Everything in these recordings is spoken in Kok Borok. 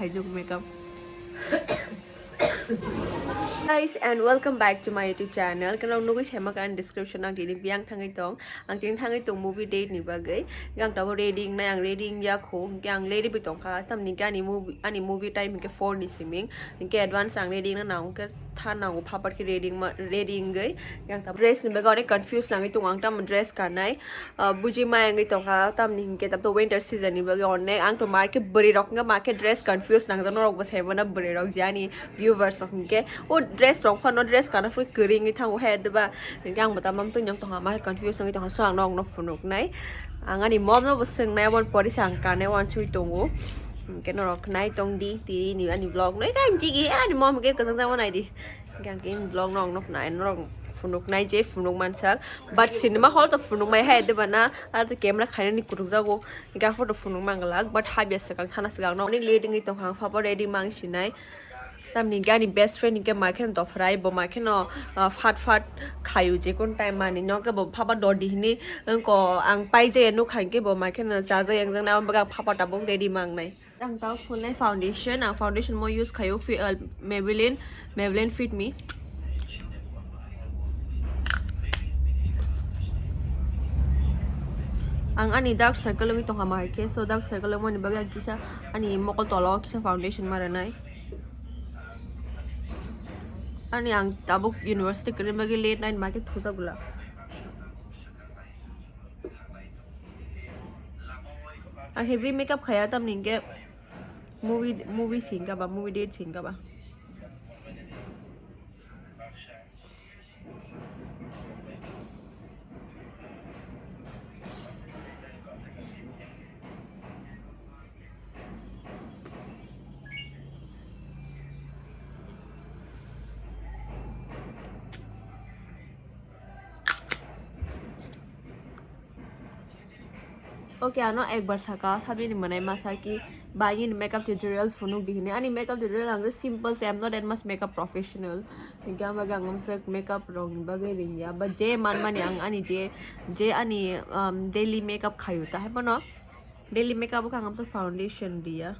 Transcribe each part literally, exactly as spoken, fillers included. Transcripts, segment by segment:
Khaijak makeup. Guys, and welcome back to my YouTube channel. Kano nugui sema kan description ang tini biang thangwi tong. Ang tini thangwi tong movie date ni bagwi. Ang tabo ready nai, ang ready ya kho. Ang ready bi tongkha. Tamni ani movie, ani movie time ke four ni siming. Ke advance ang ready na nang ke tha nango, phapat ke ready ma, ready ngai. Yang tam dress ni bagwi onek confuse nangwi tongo ang, tam dress kanai, ah, buji maya wngwi tongkha, tamni hinkhe tam to winter season ni bagwi onek ang to market bwrwi rok wngkha market dress confuse nangjak norok bo sai mano bwrwi rok je ani viewers rok hinkhe o dress rok phano dress kana phuru kwrwi wngwi thango hai deba hinkhe ang bo tamam to nyang tongkha ma confuse wngwi tongkha so ang norok no phunuknai. Ang ani mom no bo swngnai, aboni pore se ang kanai wansugwi tongo. Hinkhe norok nai tong di, tini ani vlog no. Eka ang jigi, ani mom hinkhe kwchang changma nai di. Hinkhe ang tini vlog no ang no phunai, norok phunuk nai je phunuk mansak. But cinema hall to phunuk mai hai de bana, ar to camera khainani kutuk jago. Hinkhe aphuru to phunuk manglak, but habya swkang thana swkang no. Ani late wngwi tongkha ang, phapa ready mang sinai. Tamni hinkhe ani best friend hinkhe mai kheno dophrai, bo mai kheno, ah, fat fat khaio, jekun time mani no khe bo phaba dodi hini wngko ang paijaya nukha hinkhe bo mai kheno chajak yang jaknai, aboni bagwi ang phaba tabuk ready mangnai. Ang tabuk phunai foundation, ang foundation mo use khaio, fi-, ah, Maybelline, Maybelline Fit Me. Ang ani dark circle wngwi tongkha ma hai khe, so dark circle wngmani bagwi ang kisa ani mokol tola o kisa foundation ma rwnai. Ani ang tabuk university kwrwini bagwi late night ma khe thujak bwla. Ang heavy makeup khaya tamni hinkhe movie, movie singka ba, movie date singka ba. Okay, ano ekbar saka, sabini mwnai masa ki, ba ani makeup tutorial phunuk di hini. Ani makeup tutorial ang je simple se, I'm not that much makeup professional. Hinkhe ang bagwi ang amswk makeup rokni bagwi ringya. But je manmani ang ani je, je ani, um, daily makeup khayu ta, hai bono daily makeup o khe ang amswk foundation riya.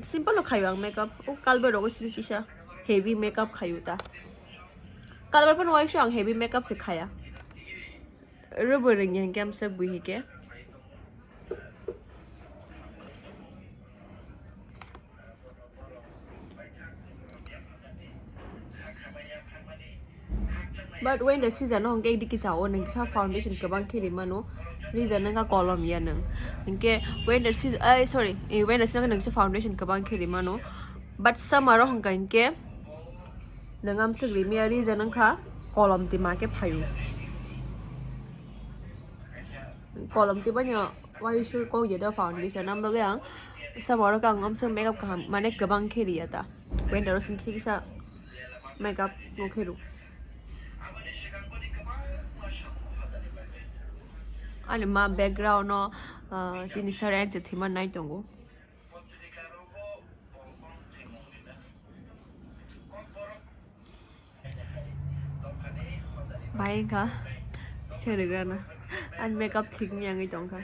Simple o khayu ang makeup. O kalbar rogo simi kisa heavy makeup khayu ta. Kalbar phano waisa ang heavy makeup se khaya. Rwbwrwng ya hinkhe amswk bui hinkhe. But winter season o hwnkhe edi kisa o nwng kisa foundation kwbang khe rimano, reason wngkha kolom ya nwng. Hinkhe winter season, ai, sorry, eh, winter season o nwng kisa foundation kwbang khe rimano, but summer o hwnkha hinkhe nwng amswk rimiya, reason wngkha kolom tima khe phaio. Kolom tibani waisa kok ya da foundation, ang bagwi ang summer o khe ang amswk makeup kaham, mane kwbang khe riya ta. Winter o simi kisa makeup no khe rw. Ani ma background no, ah, chini sir and se thima nai tongo. Bai wngkha sarigrana. Ani makeup thik wngya wngwi tongkha.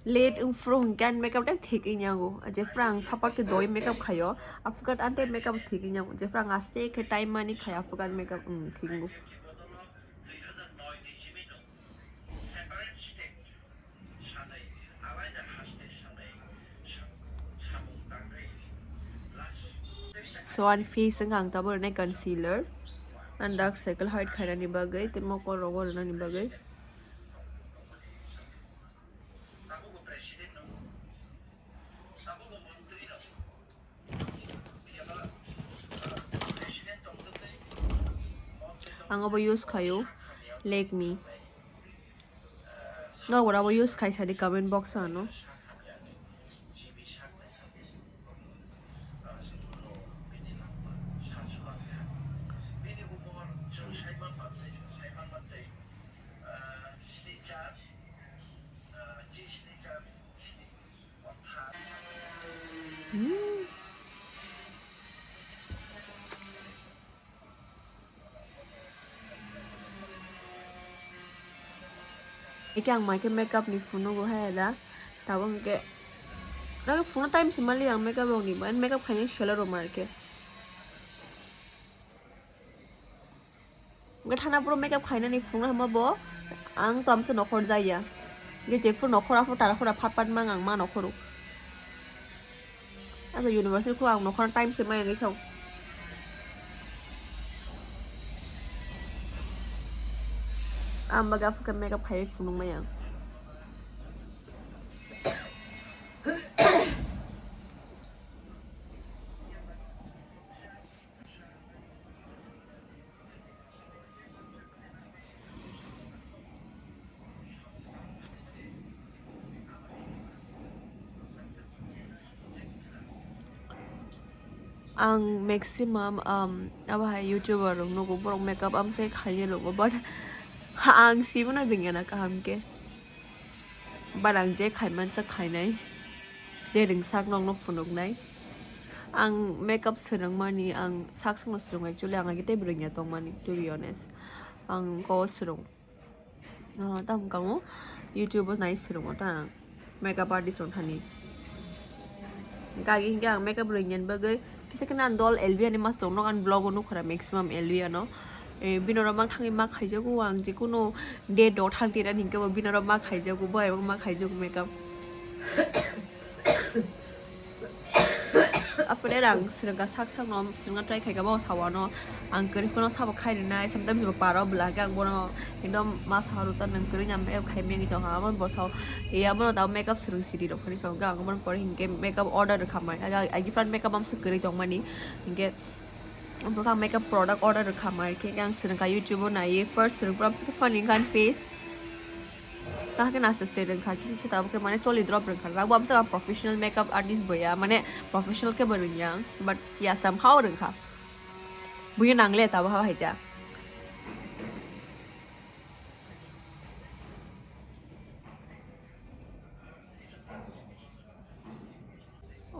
Late wngphuru hinkhe ani makeup tei thik wngya wngo. Jephuru ang phapat khe doi makeup khaio, aphuru khe ani tei makeup thik wngya wngo. Jephuru ang aste khe time mani khaio, aphuru khe ani makeup, um, thik wngo. So ani face wngkha ang tabuk rwnai concealer, ani dark circle hide khainani bagwi tei mokol rogo rwnani bagwi. Ang abo use khaio, Lakme. Norok abo use khai sadi comment box o ano. Hmm. Eke ang mai khe makeup ni phunugo hai da, tabuk hwnkhe Nang phone time se mali ang makeup rok ni ban makeup khaini selo ro marke. Ga thana puro makeup khainani phone hama bo ang to amse nokhor jaya. Ge je phone nokhor afu tara khora phat phat mang ang ma nokhoro. Asa university ko ang nokhor time se mai ang khau. Ang baga afu ka makeup khai phone mai ang. Ang maximum, um, abo hai YouTuber rok nugo, borok makeup amsai khaina nugo, but ang sibuna ringya na kaham ke. But ang je khaimansa khainai, je ringsak nokno phunuknai. Ang makeup swrwngmani, ang sak sakno swrwng, actually ang agi tei bwrwngya tongmani, to be honest. Ang ko swrwng. Ah, tam kamo YouTube o nai swrwngo ta ang makeup artist rok thani. Gagi hinkhe ang makeup rwngyan bagwi kisa kheno ang dol L V ani mas tongno ang vlog o nukhora maximum L V ano. Eh, bino rok mang thangwi ma khaijago ang jikunu date o thang tira hinkhe bo bino rok ma khaijago bo ebong ma khaijago makeup. After that ang swrwngkha sak sakno swrwngna try khaikha bo sawano ang kwrwi phano sabo khai rwnai sometimes bo paro bwla khe ang bono ekdom ma saharu ta nwng kwrwi nya makeup khai mengwi tongkha abo bo sao ya bono ta makeup swrwng sidi rok phani sao ang bono pore hinkhe makeup order rwkha mai agi friend makeup amswk kwrwi tongmani hinkhe. Bwkha makeup product order rwkha mai khe ang swrwngkha YouTube o naiwi first swrwng pura bwswk funny khan face. Tahake nasa stay rwngkha kisa kisa tabuk khe mane choli drop rwngkha rwkha bo bwswk professional makeup artist boya mane professional khe bo rwngya but ya somehow rwngkha. Buyo nangle tabo haba haita.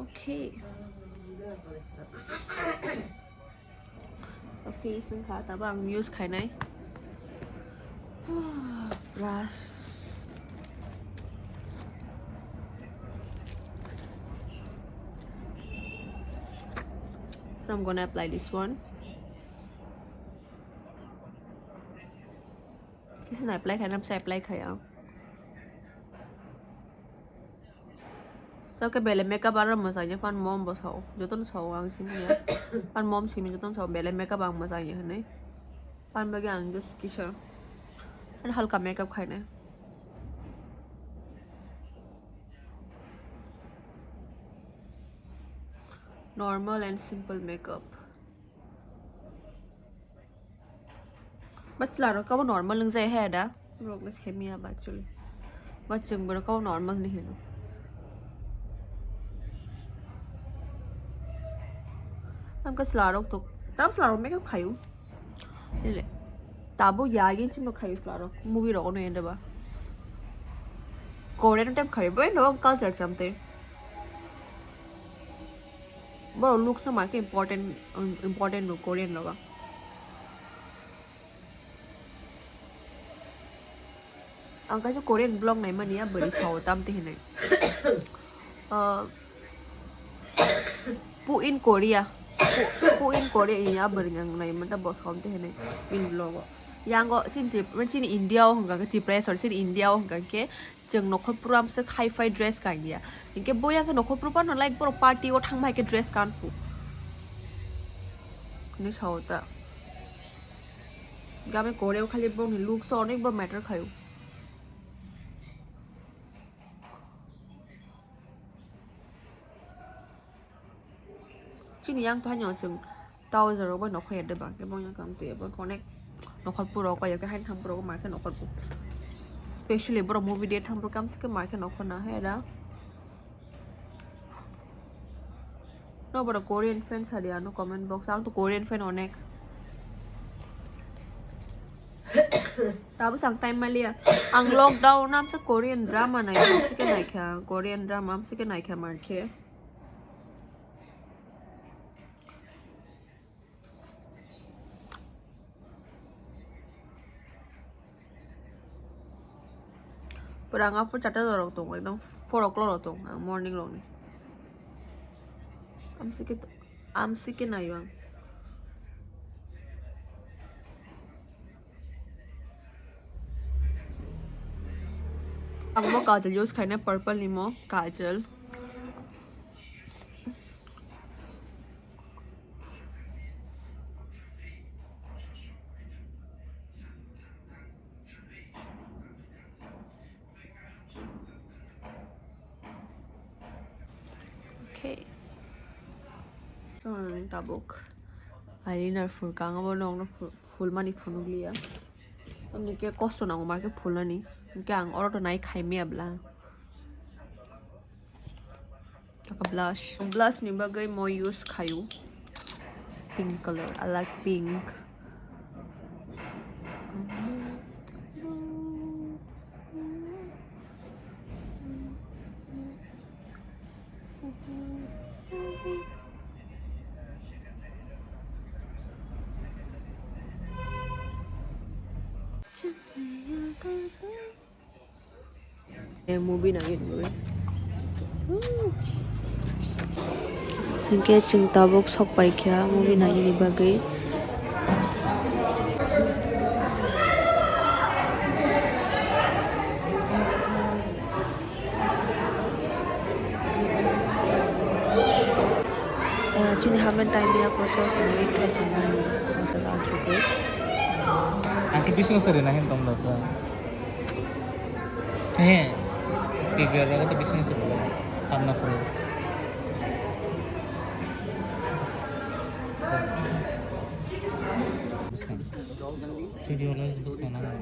Okay. Face wngkha tabo ang use khainai. Brush. So I'm gonna apply this one. This is apply khaina, apply khaya. Toke bele makeup aro mwsai je pan mom bo sao, jotono sao ang simi ya. Pan mom simi jotono sao bele makeup ang mwsai je hwnwi. Pan bagi ang just kisa. Ani halka makeup khaina. Normal and simple makeup. But chwla rok kabo normal nung jai he da. Rok le semi ya ba actually. But chwng borok kabo normal ni hino. Tam ka chwla rok to. Tam chwla rok makeup khayu. Ile. Tabo ya gin chim no khayu chwla rok. Movie rok no ende ba. Korean type khayu. Bo no culture chamte. Boro looks no marke important, um, important no Korean no ba. Ang kaisa Korean vlog naimani ya bwrwi sao tamte hinwi. Ah, Pu in Korea. Pu, Pu in Korea ya bwrwi ang naimanta bo sao te hinwi in vlog o. Yango chini Trip-, chini India o hwnkha khe Tripura sorry chini India o hwnkha khe chwng nokhor pura amswk hi-fi dress kanya. Hinkhe boya khe nokhor pura no like borok party o thangma hai khe dress kanphu. Hinwi sao ta. Game Korea o khali bongni looks o onek bo matter khayo. Chini yang phano chwng trouser rok bai nokhor ya de bang khe bong yang kam twi bo onek nokhor puro koi khe hain thang puro ma khe nokhor pu specially borok movie day thang puro kam se khe ma khe nokhor na he da. No, boro Korean fan sadi ano comment box. Ang to Korean fan onek. Tabo sang time maliya. Ang lockdown amsa Korean drama nai, amsa ke naikha. Korean drama amsa ke naikha marke. Pura ang aphuru charta rok tongo, ekdom four o'clock rok tongo ang morning rokni. Amsike, amsike nayo ang. Ang bo kajal use khaina purple ni mo kajal. Okay. So, ang tabuk eyeliner phulkha, ang abo nokno phul-, phulmani phunukliya. Tamni khe kosto nango mar khe phulnani. Hinkhe ang oro to nai khaimaya bla. Taka blush. Blush ni bagwi mo use khayu. Pink color. I like pink. Eh, movie nai ni bagwi. Hinkhe chwng tabuk sok paikha movie nai ni bagwi. Eh, chini hapna time ya koso simi khe tongmani. Ang khe bising se rwna hin tong da sa. He, P V R rogo to bising se rwna. Hamna phuru. Bwskang. Studio lo bwskang nang.